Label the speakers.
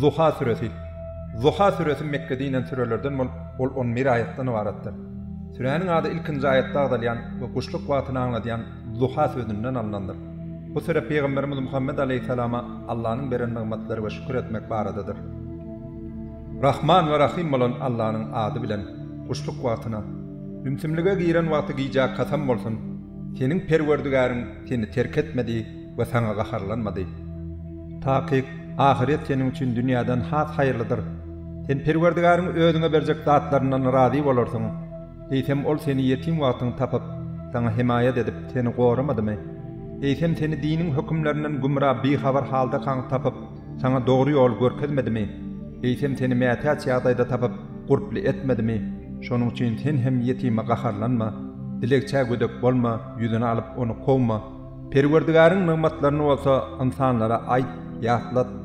Speaker 1: Zuha süresi. Zuha süresi Mekgede inen sürelerden bolup, ol on bir aýatdan ybaratdyr. Süräniň ady ilkinji aýatda agzalýan we guşluk wagtyny aňladýan Zuha sözünden alnandyr. Bu süre pygamberimiz Muhammet aleýhissalama Allanyň beren nygmatlary we şükür etmek baradadyr. Rahman we Rahym bolan Allanyň ady bilen, guşluk wagtyna, ümsümlige giren wagty gijä kasam bolsun, seniň Perwerdigäriň seni terk etmedi we saňa gaharlanmady. Takyk, ahyret seniň üçin dünýäden has haýyrlydyr. Sen Perwerdigäriň özüňe berjek zatlaryndan razy bolarsyň. Eýsem Ol seni ýetim wagtyň tapyp, saňa hemaýat edip, seni goramadymy? Eýsem seni diniň hökümlerinden gümra bihabar haldakaň tapyp, saňa dogry ýoly görkezmedimi? Eýsem seni mätäç ýagdaýda tapyp, gurply etmedimi? Şonuň üçin sen hem ýetime gaharlanma, dilegçä gödek bolma, ýüzüni alyp ony kowma. Perwerdigäriň nygmatlaryny bolsa ynsanlara aýt, ýatlat.